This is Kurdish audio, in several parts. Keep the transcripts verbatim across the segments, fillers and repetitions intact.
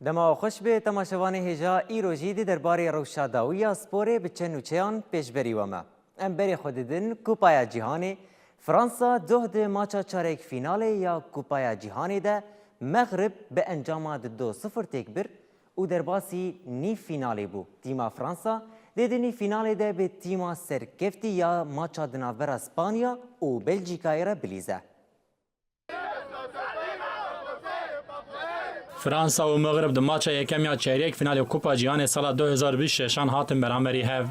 Dema we xweş be, temaşevanê hêja, îro jî di derbarê rewşa dawî ya sporê bi çend nûçeyan pêşberî we me. Em berê xwe didin Kupaya Cîhanê. Fransa doh di maça çarek fînalê ya Kupaya Cîhanê de Mexrib bi encama di do sifir têk bir û derbasî nîv fînalê bû. Tîma Fransa dê di nîv fînalê de bi tîma serkeftî ya maça di navbera Spanya û Belcîkayê re bilîze. Fransa û Mexrib di maça yekem ya çeyrek finalê Kupa Cîhanê sala du hezar bîst şeşan hatin beramberî hev.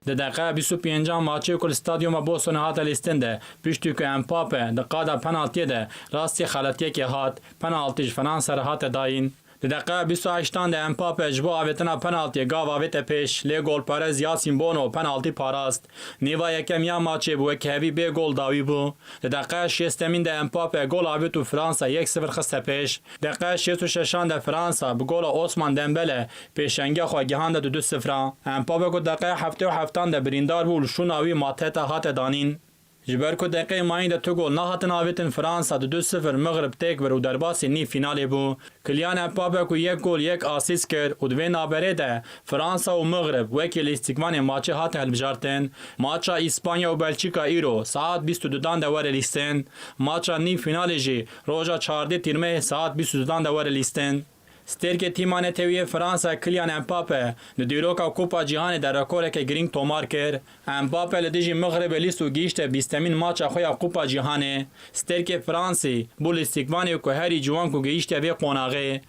Di deqeya bîst û pêncan maçê ku li stadyuma Bostonê hate lîstin de, piştî ku Mbappe di qada penaltiyê de rastî xeletiyekê hat, penaltî ji Fransa re hate dayîn. Di deqeya bîst û heştan de Mbappe ji bo avêtina penaltiyê gav avête pêş, lê golperez Yasin Bono penaltî parast. Nîva yekem ya maçê bi wekhevî bê gol dawî bû. Di deqeya şêstemîn de Mbappe gol avêt û Fransa yek sifir xiste pêş. Deqeya şêst û şeşan de Fransa bi gola Osman Dembele pêşengiya xwe gihande di du sifra. Mbappe ku deqeya heftê û heftan de birîndar bû û li şûna wî Mateta hate danîn. Ji ber ku deqeyê mayîn de tu gol nehatin avêtin, Fransa di du sifir Mexrib têk bir û derbasî nîv fînalê bû. Kylian Mbappe ku yek gol yek asîst kir û di vê navberê de Fransa û Mexrib wekî lîstikvanê maçê hate hilbijartin. Maça Îspanya û Belçîka îro saet bîst û dudan de were lîstin. Maça nîv fînalê jî roja çardê Tîrmehê saet bîst û dudan de were lîstin. Stêrkê tîma netewî yê Fransa Kylian Mbappe di dîroka Kupa Cîhanê de rekoreke girîng tomar kir. Mbappe li dijî Mixribê lîst û gihîşte bîstemîn maça xwe ya Kupa Cîhanê. Stêrkê Fransî bû lîstikvanê ku herî ciwan ku gihîşte vê qonaxê.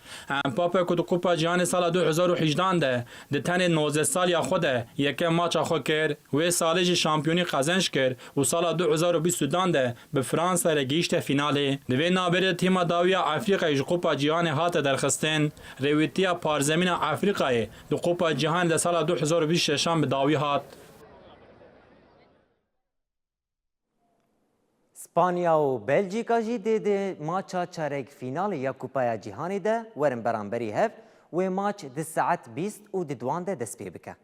Mbappe ku di Kupa Cîhanê sala du hezar û hejdan de di tenê nozdeh saliya xwe de yekem maça xwe kir, wê salê jî şampiyonî qezenc kir û sala du hezar û bîst û duan de bi Fransa re gihîşte fînalê. Di vê navberê de tîma dawî ya Efrîqayê ji Kupa Cîhanê hate derxistin. Rêwîtiya parzemîna Efrîqayê di Kupa Cîhanê de sala du hezar û bîst û şeşan bi dawî hat. Spanya û Belcîka jî dê di maça çarek fînalê ya Kupaya Cîhanê de werin beramberî hev, wê maç di saet bîst û di duan de dest pê bike.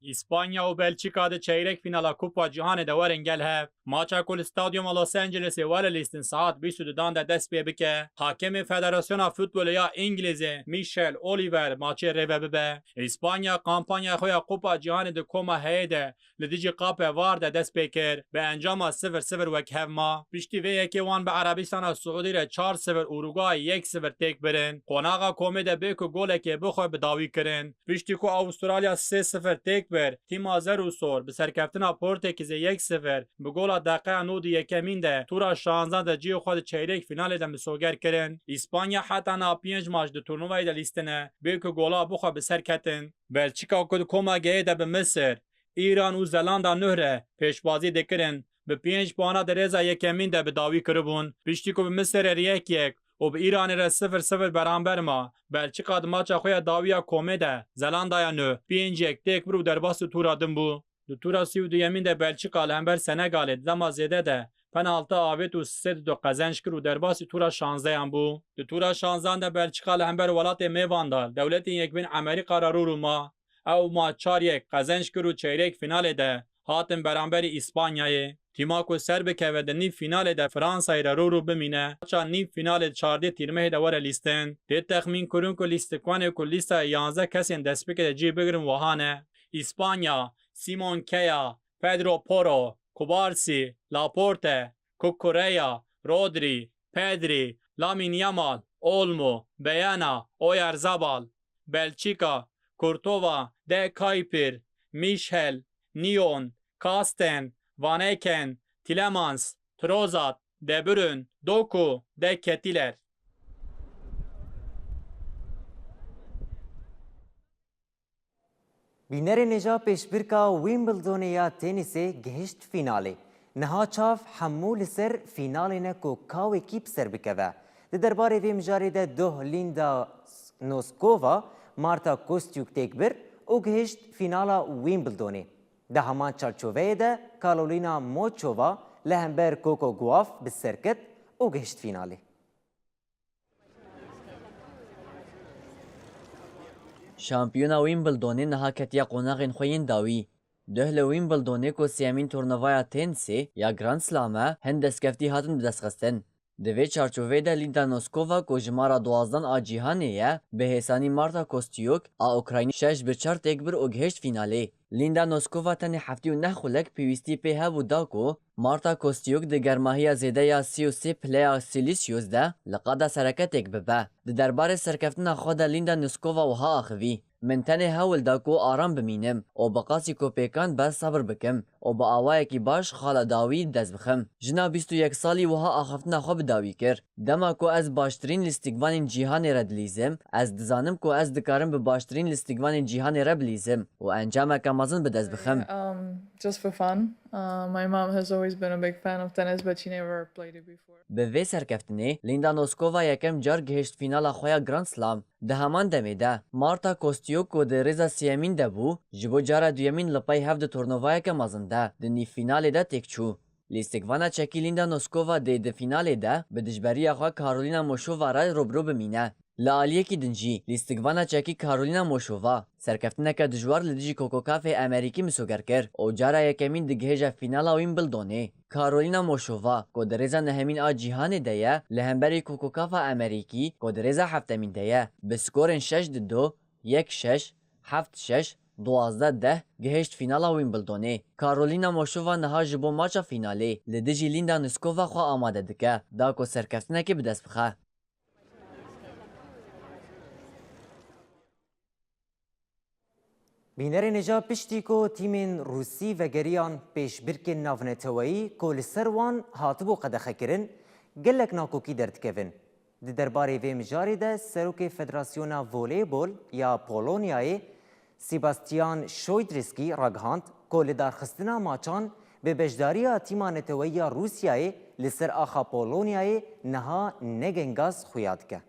Îspanya û Belçîka di çeyrek fînala Kupa Cîhanê de werin gel hev. Maça ku li stadyuma Los Angelesê were lîstin saet bîst û dudan de dest pê bike, hakemê Federasyona Futbolê ya Îngilîzê Michel Oliver maçê rêve bibe. Îspanya kampanya xwe ya Kupa Cîhanê di koma heyê de li dijî Kape Var de dest pê kir, bi encama sifir sifir wek hev ma. Piştî vê yekê wan bi Erebistana Siûdî re çar sifir, Uruguay yek sifir têk birin. Qonaxa komê de bê ku golekê bixwe bi dawî kirin. Piştî ku Avustralya sê sifir têk bir, tîma Zer û Sor bi serkeftina Portekîzê yek sifir bi gola deqeya nod û yekemîn de tûra şanzdan de cihê xwe di çeyrek fînalê de misoger kirin. Îspanya heta niha pênc maç di turnuvayê de lîstin e, bê ku gola bixwe bi ser ketin. Belçîka ku di koma geyê de bi Misir, Îran û Zelanda Nuh re pêşbazî dikirin, bi pênc puana di rêza yekemîn de bi dawî kiribûn. Piştî ku bi Misirê re yek yek û bi Îranê re sifir sifir beramber ma, Belçîka di maça xwe ya dawî ya komê de Zelandaya Nuh pênc yek têk bir û derbasî tûra din bû. Di tûra sî û duyemîn de Belçîka li hember Senegalê di dema zêde de penaltî avêt û sê du qezenc kir û derbasî tûra şanzdeyan bû. Di tûra şanzdan de Belçîka li hember welatê mêvan de Dewletên Yekbûn Amerîka re rû rû ma. Ew ma çar yek qezenc kir û çeyrek fînalê de hatin beramberî Îspanyayê. Tîma ku ser bikeve di nîv fînalê de Fransayê re rû rû bimîne, maça nîv fînalê di çardê Tîrmehê de were lîstin. Tê texmîn kirin ku lîstikvanê ku lîstaya yanzdeh kesên destpêkê de cih bigirin wiha ne: Îspanya, Simon Kea, Pedro Porro, Kubarsî, Laporte, Cucurella, Rodri, Pedri, Lamine Yamal, Olmo, Beyana, Oyarzabal, Belçîka, Kurtova, De Kuyper, Michel, Nyon, Kasten, Van Aken, Tielemans, Trossard, De Bruyne, Doku, De Ketteler. Bînerên hêja, pêşbirka Wimbledonê ya tenîsê gihişt fînalê. Niha çav hemû li ser fînalê ne ku ka wekî bi ser bikeve. Di derbarê vê mijarê de doh Linda Noskova, Marta Kostyuk têk bir û gihişt fînala Wimbledonê. Di heman çarçoveyê de Karolîna Moçova li hember Coco Gauff bi ser ket û gihişt fînalê. Şampiyona Wimbledonê niha ketiye qonaxên xwe yên dawî. Duh li Wimbledonê ku sêyemîn turnuvaya tenisê ya Grand Slam e, hin destkeftî hatin bidestxistin. Di vê çarçoveyê de Linda Noskova ku jimara duwazdan a cîhanê ye, bi hêsanî Marta Kostyuk a Ukraynî şeş bi çar têk bir û gihişt fînalê. Linda Noskova tenê heftê û neh xulek pêwîstî pê hebû da ku Marta Kostyuk di germahiya zêde ya sî û sê pileya Celsius de li qada sereke têk bibe. Di derbarê serkeftina xwe de Linda Noskova wiha axivî, Min tenê hewl da ku aram bimînim û bi qasî ku pêkan be sebir bikim û bi awayekî baş xala dawî dest bixim. Jina bîst û yek salî wiha axaftina xwe bi dawî kir, Dema ku ez baştirîn lîstikvanên cîhanê re dilîzim, ez dizanim ku ez dikarim bi baştirîn lîstikvanên cîhanê re bilîzim û encameke mezin bi dest bixim. Um, just for fun. Uh, my mom has always been a big fan of tennis, but she never played it before. Bi vê serkeftinê, Linda Noskova yekem car gihişt fînala xwe ya Grand Slam. Di heman demê de, Marta Kostyuk ku di rêza sêyemîn de bû, ji bo cara duyemîn li pey hev di turnuvayeke mezin de di nîvfînalê de têk çû. Lîstikvana çekî Linda Noskova dê di fînalê de bi dijberiya xwe Karolîna Moşova re rûbirû bimîne. Li aliyekî din jî, lîstikvana çekî Karolîna Moşova serkeftineke dijwar li dijî Kokokafê Amerîkî misoger kir û cara yekemîn digihêje fînala Wimbledonê. Karolîna Moşova, ku di rêza nehemîn a cîhanê de ye, li hemberî Kokokafa Amerîkî, ku di rêza heftemîn de ye, bi skorên şeş di du, yek şeş, heft şeş, duwazdeh deh gihişt fînala Wimbledonê. Karolîna Moşova niha ji bo maça fînalê li dijî Linda Niskova xwe amade dike, da ku serkeftinekê bi dest bixe. Bînerên hêja piştî ku tîmên Rûsî vegeriyan pêşbirkên navneteweyî ku li ser wan hatibû qedexekirin, gelek nakokî derdikevin. Di derbarê vê mijarê de Serokê Federasyona Voleybol ya Polonyayê, Sebastian Şoydriskî ragihand ku lidarxistina maçan bi beşdariya tîma neteweyî ya Rûsyayê li ser axa Polonyayê niha ne gengaz xuya dike.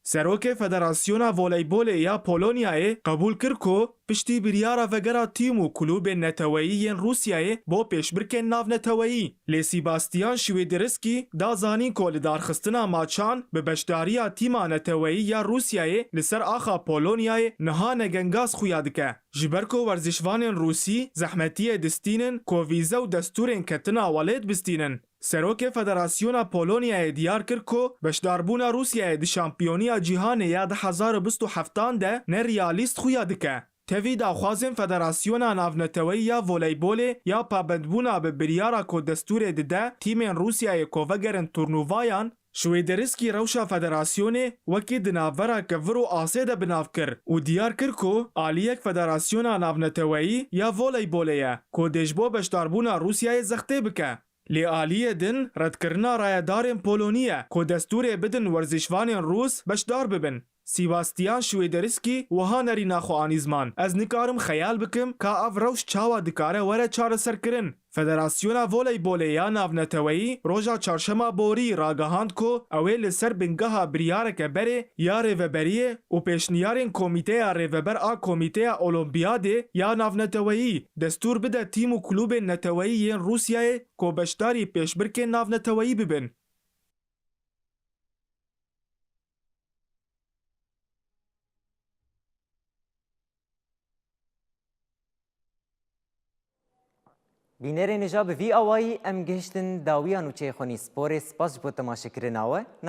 Serokê Federasyona Voleybolê ya Polonyayê qebûl kir ku piştî biryara vegera tîm û klûbên neteweyî yên Rûsyayê bo pêşbirkên navneteweyî, lê Sebastian Şwêdiriskî da zanîn ku lidarxistina maçan bi beşdariya tîma neteweyî ya Rûsyayê li ser axa Polonyayê niha ne gengaz xuya dike. Ji ber ku werzişvanên Rûsî zehmetiyê distînin ku vîze û destûrên ketina welêt bistînin. Serokê Federasyona Polonyayê diyar kir ku beşdarbûna Rûsyayê di Şampiyoniya Cîhanê ya du hezar û bîst û heftan de ne realîst xuya dike. Tevî daxwazên Federasyona Navneteweyî ya Voleybolê ya pabendbûna bi biryara ku destûrê dide tîmên Rûsyayê ku vegerin turnûvayan, Şwêderiskî rewşa federasyonê wekî di navbera kevir û asê de bi nav kir û diyar kir ku aliyek Federasyona Navneteweyî ya Voleybolê ye ku dê ji bo beşdarbûna Rûsyayê zextê bike. Lê aliyê din redkirina rayedarên Polonî ye ku destûrê bidin werzişvanên Rûs beşdar bibin. Sebastian Şwêderiskî wiha nerîna xwe anî ziman, Ez nikarim xeyal bikim ka ev rewş çawa dikare were çareserkirin. Federasyona Voleybolê ya Navneteweyî roja çarşema borî ragihand ku ew ê li ser bingeha biryareke berê ya Rêveberiyê û pêşniyarên Komîteya Rêveber a Komîteya Olimpiyadê ya Navneteweyî destûr bide tîm û klûbên neteweyî yên Rûsyayê ku beşdarî pêşbirkên navneteweyî bibin. Bînerên hêja, bi vî awayî em gihiştin dawiya nûçeyê xwe nî sporê. Spas ji bo temaşekirina we. Niha